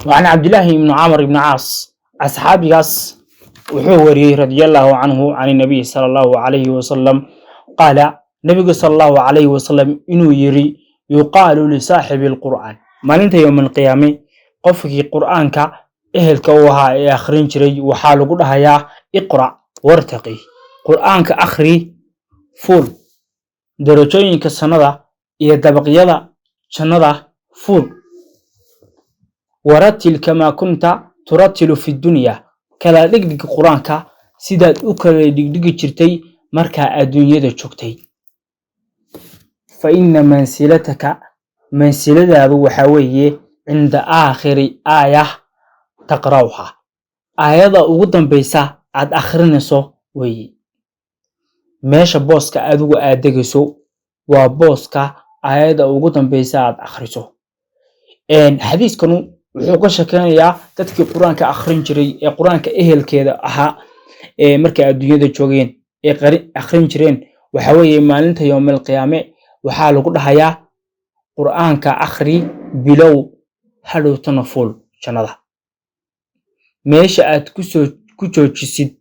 وعن عبد الله بن عمرو بن عاص، asxaabigaas wuxuu wariyey، رضي الله عنه، عن النبي صلى الله عليه وسلم قال، nabigu صلى الله عليه وسلم inuu yiri: يقال لصاحب القرآن، maalinta yowm alqiyaame qofkii Qur'aanka ehelka u ahaa ee akhrin jiray waxaa lagu dhahayaa: اقرأ وارتق، Qur'aanka akhri, fuul darajooyinka sannada iyo dabaqyada jannada fuul. ورتل كما كنت ترتل في الدنيا، kala dhigdhig Qur-aanka sidaad u kala dhigdhigi jirtay markaa adduunyada joogtay. فإن منزلتك، mansiladaadu waxaa weeye، عند آخر آية تقرأها، aayada ugu dambaysa aad akhrinayso weeye. Meesha booska adigu aad degayso waa booska aayadda ugu dambaysa aad akhriso. Xadiiskanu wuxuu ka sheekeynayaa dadkii Qur-aanka akhrin jiray ee Qur-aanka ehelkeeda ahaa ee markay adduunyada joogeen ee akhrin jireen. Waxa weeye, maalinta yowmal qiyaame waxaa lagu dhahayaa: Qur-aanka akhri, bilow, hadhowtana fuul jannada. Meesha aad kusoo ku joojisid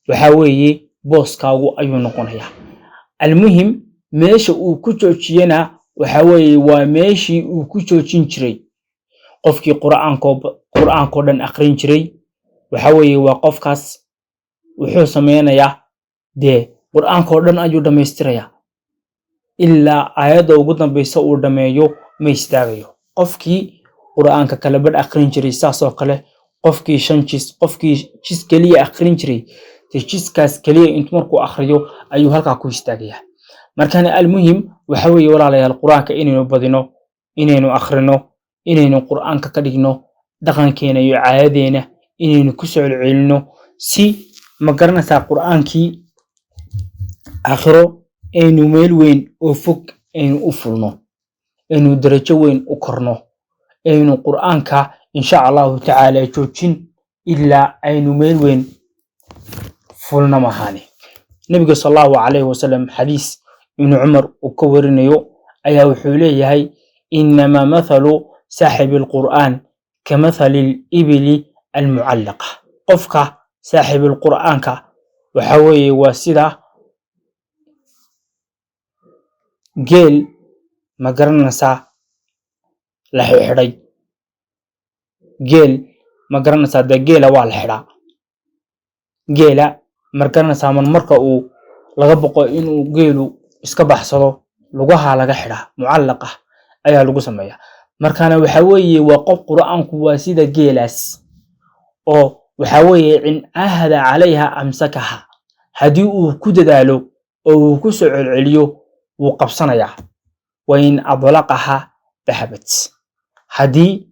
waxa weeye booskaagu ayuu noqonayaa. Almuhim, meesha uu ku joojiyena waxa weeye waa meeshii uu ku joojin jiray qofkii Qur-aankoo dhan akhrin jiray. Waxa weeye waa qofkaas wuxuu sameynayaa dee Qur-aankoo dhan ayuu dhammaystirayaa, ilaa aayadda ugu dambeysa uu dhammeeyo ma istaagayo. Qofkii Qur-aanka kala badh akhrin jiray saas oo kale, qofkii shan jis, qofkii jis keliya akhrin jiray, dee jiskaas keliya intuu markuu akhriyo ayuu halkaa ku istaagayaa. Markana almuhim waxa weeye, walaalayaal, Qur-aanka inaynu badino, inaynu akhrino, inaynu Qur-aanka ka dhigno dhaqankeena iyo caadadeena, inaynu ku soo celcelino si, ma garanaysaa, Qur-aankii aakhiro aynu meel weyn oo fog aynu u fulno, aynu darajo weyn u korno, aynu Qur-aanka insha Allahu tacaala joojin ilaa aynu meel weyn fulno mahaane. Nabiga sal Allahu calayhi wasalam, xadiis Ibnu Cumar uu ka warinayo ayaa wuxuu leeyahay: إنما مثل صاحب القرآن كمثل الإبل المعلقة. Qofka saaxib alqur'aanka waxa weeye waa sida geel, ma garanaysaa, la xidhay. Geel, ma garanaysaa, dee geela waa la xidhaa. Geela, ma garanaysaa, mar marka uu laga boqo inuu geelu iska baxsado, lugaha laga xidhaa, mucallaqa ayaa lagu sameeyaa. Markaana waxa weeye waa qof Qur'aanku waa sida geelaas oo waxa weeye: إن عاهد عليها أمسكها، haddii uu ku dadaalo oo uu ku soo celceliyo, wuu qabsanayaa. وإن أطلقها ذهبت، haddii,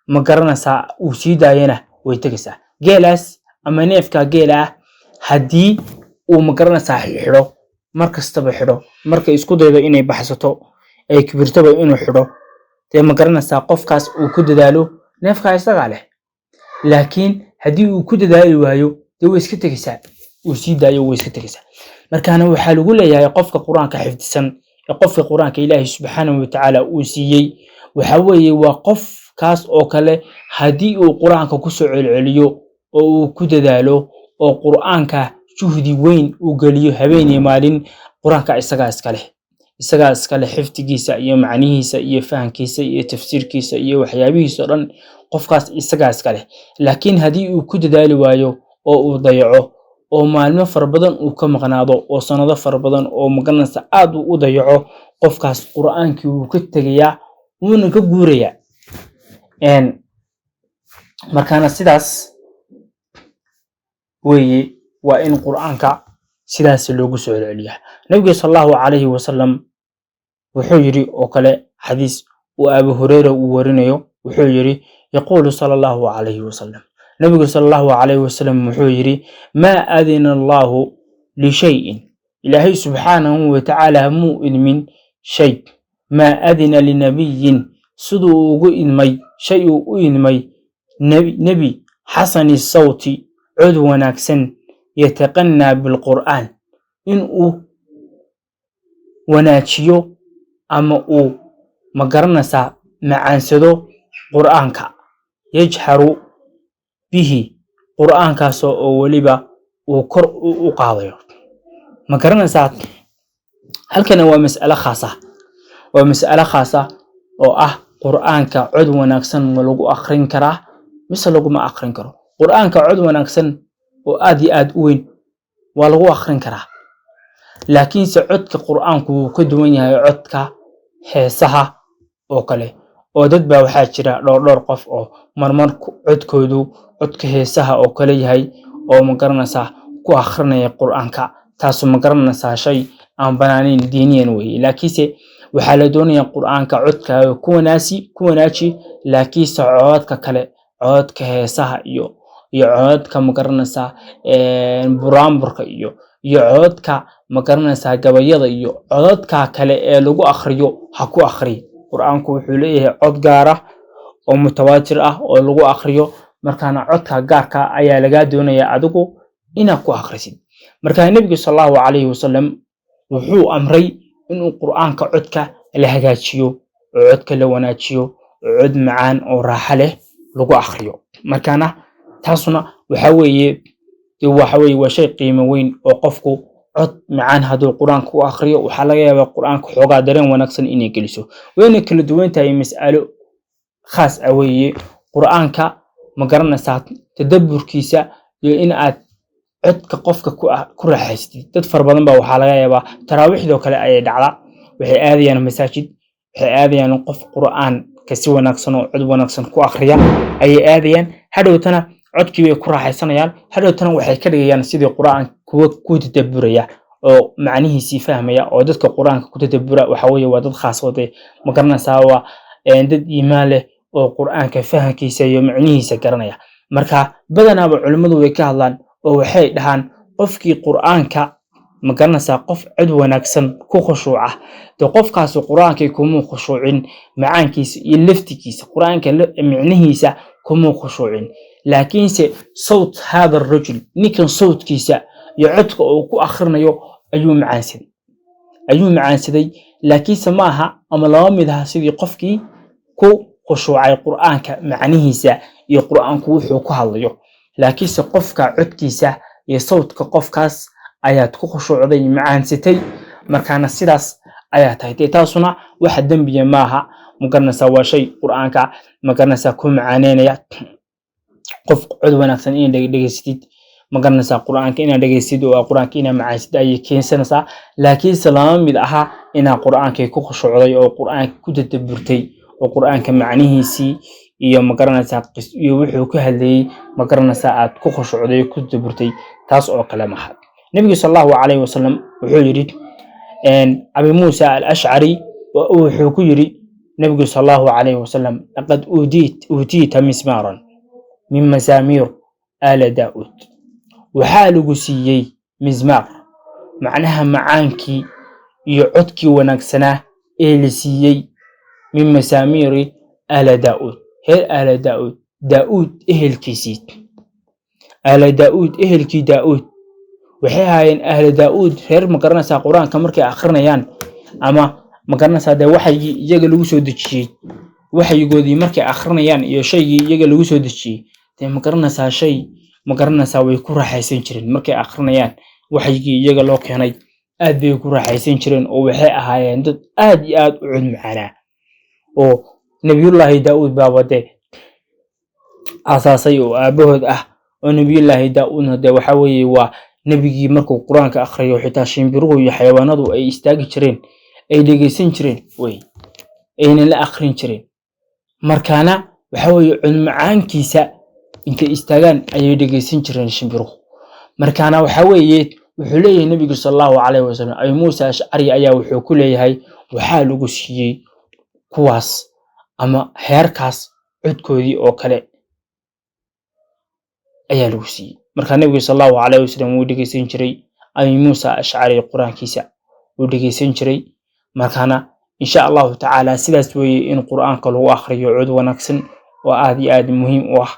ma garanaysaa, uu sii daayana, way tegaysaa. Geelaas ama neefka geela ah haddii uu, ma garanaysaa, xidho, mar kastaba xidho, markay isku daydo inay baxsato, ay kibirtaba, inuu xidho, dee, ma garanaysaa, qofkaas uu ku dadaalo, neefkaa isagaa leh. Laakiin haddii uu ku dadaali waayo, dee way iska tegaysaa, uu sii daayo, way iska tegaysaa. Markaana waxaa lagu leeyahay qofka Qur-aanka xifdisan ee qofka Qur-aanka Ilaahay subxaanahu watacaala uu siiyey waxa weeye waa qofkaas oo kale haddii uu Qur-aanka kusoo celceliyo oo uu ku dadaalo oo Qur-aanka juhdi weyn uu geliyo habeen iyo maalin, Qur-aanka isagaa iska leh, isagaa iska leh xifdigiisa iyo macnihiisa iyo fahankiisa iyo tafsiirkiisa iyo waxyaabihiisa oo dhan, qofkaas isagaa iska leh. Laakiin haddii uu ku dadaali waayo oo uu dayaco oo maalmo fara badan uu ka maqnaado oo sanado fara badan oo, magaranaysa, aad uu u dayaco, qofkaas Qur-aankii wuu ka tegayaa, wuuna ka guurayaa. Markaana sidaas weeye, waa in Qur-aanka sidaas loogu soo celceliyaa. Nabiga sal Allahu calayhi wasalam wuxuu yidhi oo kale, xadiis uu Abu Hureyra uu warinayo, wuxuu yidhi: يقول صلى الله عليه وسلم، nabigu sal Allahu calayhi wasalam wuxuu yidhi: ما أذن الله لشيء، Ilaahay subxaanahu watacaala muu idmin shay، ما أذن لنبي، siduu ugu idmay shay uu u idmay nebi حسن الصوت، cod wanaagsan، يتغنى بالقرآن، inuu wanaajiyo ama uu, ma garanaysaa, macaansado Qur'aanka. Yajharu bihi, qur'aankaas oo weliba uu kor u qaadayo. Ma garanaysaa? Halkana waa mas'alo khaas ah, waa mas'alo khaas ah oo ah: qur'aanka cod wanaagsan ma lagu akhrin karaa mise laguma akhrin karo? Qur'aanka cod wanaagsan oo aad iyo aad u weyn waa lagu akhrin karaa, laakiinse codka qur'aanku wuu ka duwan yahay codka heesaha oo kale, oo dad baa waxaa jira dhowr dhowr qof oo marmar codkoodu codka heesaha oo kale yahay oo, ma garanaysaa, ku akhrinaya qur'aanka. Taasu, ma garanaysaa, shay aan banaanayn diiniyan weeye. Laakiinse waxaa la doonayaa qur'aanka codkaaga ku wanaasi, ku wanaaji, laakiinse codadka kale, codadka heesaha iyo codadka, ma garanaysaa, buraanburka iyo codadka, ma garanaysaa, gabayada iyo codadka kale ee lagu akhriyo ha ku akhri. Qur'aanku wuxuu leeyahay cod gaar ah oo mutawaatir ah oo lagu akhriyo. Markaana codka gaarka ayaa lagaa doonayaa adigu inaad ku akhrisid. Marka Nebigu sal Allahu calayhi wasalam wuxuu amray inuu qur'aanka codka la hagaajiyo oo codka la wanaajiyo oo cod macaan oo raaxo leh lagu akhriyo. Markaana taasuna waxa weeye dee waxa weeye waa shay qiimo weyn oo qofku cod macaan hadduu qur-aanka u akhriyo, waxaa laga yaabaa qur-aanka xoogaa dareen wanaagsan inay geliso. Wayna kala duwan tahay, mas'alo khaas ah weeye qur-aanka, ma garanaysaa, tadabburkiisa iyo in aad codka qofka ku raaxaysatid. Dad fara badan baa waxaa laga yaabaa taraawiixdoo kale ayay dhacdaa, waxay aadayaan masaajid, waxay aadayaan qof qur'aanka si wanaagsan oo cod wanaagsan ku akhriya ayay aadayaan. Hadhowtana codkii bay ku raaxaysanayaan, hadhowtana waxay ka dhigayaan sidii qur'aan kuwa ku tadabburaya oo macnihiisii fahmaya. Oo dadka qur'aanka ku tadabbura waxa weeye waa dad khaas oo dee, ma garanaysaa, waa dad iimaan leh oo qur'aanka fahamkiisa iyo macnihiisa garanaya. Marka badanaaba culimmadu way ka hadlaan oo waxay dhahaan qofkii qur'aanka, ma garanaysaa, qof cod wanaagsan ku khushuuca, dee qofkaasi qur'aankii kumuu khushuucin macaankiisa iyo laftigiisa, qur'aanka micnihiisa kumuu khushuucin, laakiinse sawt hada rajul, ninkan sawtkiisa iyo codka uu ku akhrinayo ayuu macaansaday, ayuu macaansaday. Laakiinse ma aha ama lama mid aha sidii qofkii ku khushuucay qur'aanka macnihiisa iyo qur'aanku wuxuu ku hadlayo. Laakiinse qofka codkiisa iyo sawtka qofkaas ayaad ku khushuucday, macaansatay. Markaana sidaas ayaa tahay. Dee taasuna waxa dembiya maaha, ma garanaysaa, waa shay qur'aanka, ma garanaysaa, ku macaaneynaya. Qof cod wanaagsan inaad dhegeysatid, ma garanaysaa, qur'aanka inaad dhegeysid oo qur'aanka inaad macaansid ayay keensanaysaa, laakiinse lama mid aha inaad qur'aankii ku khushuucday oo qur'aanka ku tadabburtay oo qur'aanka macnihiisii iyo, ma garanaysaa, iyo wuxuu ka hadlayey, ma garanaysaa, aad ku khushuucday oo ku tadabburtay. Taas oo kale maaha. Nebigu sal Allahu calayhi wasalam wuxuu yidhi Abi Muusa al Ashcari, wuxuu ku yidhi nebigu sal Allahu calayhi wasalam: "Laqad uutiita mismaaran min masaamiir aala Daa'uud." Waxaa lagu siiyey mismaar, macnaha macaankii iyo codkii wanaagsanaa ee la siiyey min masaamiiri aala Daa'uud, reer aala Daa'uud, Daa'uud ehelkiisii, aala Daa'uud, ehelkii Daa'uud. Waxay ahaayeen ahla Daa'uud reer, ma garanaysaa, qur-aanka markay akhrinayaan ama, ma garanaysaa, dee waxyigii iyaga lagu soo dejiyey, waxyigoodii markay akhrinayaan iyo shaygii iyaga lagu soo dejiyey, dee, ma garanaysaa, shay, ma garanaysaa, way ku raaxaysan jireen markay akhrinayaan waxyigii iyaga loo keenay. Aad bay ku raaxaysan jireen oo waxay ahaayeen dad aad iyo aad u cod macaanaa, oo Nebiyullaahi Daa'uud baaba dee aasaasay oo aabahood ah. Oo Nebiyullaahi Daa'uudna dee waxa weeye waa nebigii markuu qur-aanka akhriyo xitaa shimbiruhu iyo xayawaanadu ay istaagi jireen, ay dhegeysan jireen wey, ayna la akhrin jireen. Markaana waxa weeye codmacaankiisa intay istaagaan ayay dhegeysan jireen shimbiruhu. Markaana waxa weeye wuxuu leeyahay nebigu sal Allahu calayhi wasalam, Abi Muusa Ashcari ayaa wuxuu ku leeyahay: waxaa lagu siiyey kuwaas ama heerkaas codkoodii oo kale ayaa lagu siiyey. Markaa nebigu sal Allahu calayhi wasalam wuu dhegeysan jiray Abi Muusa Ashcari qur-aankiisa, wuu dhegeysan jiray. Markaana insha Allahu tacaala sidaas weeye in qur-aanka lagu akhriyo cod wanaagsan oo aad iyo aad muhiim u ah.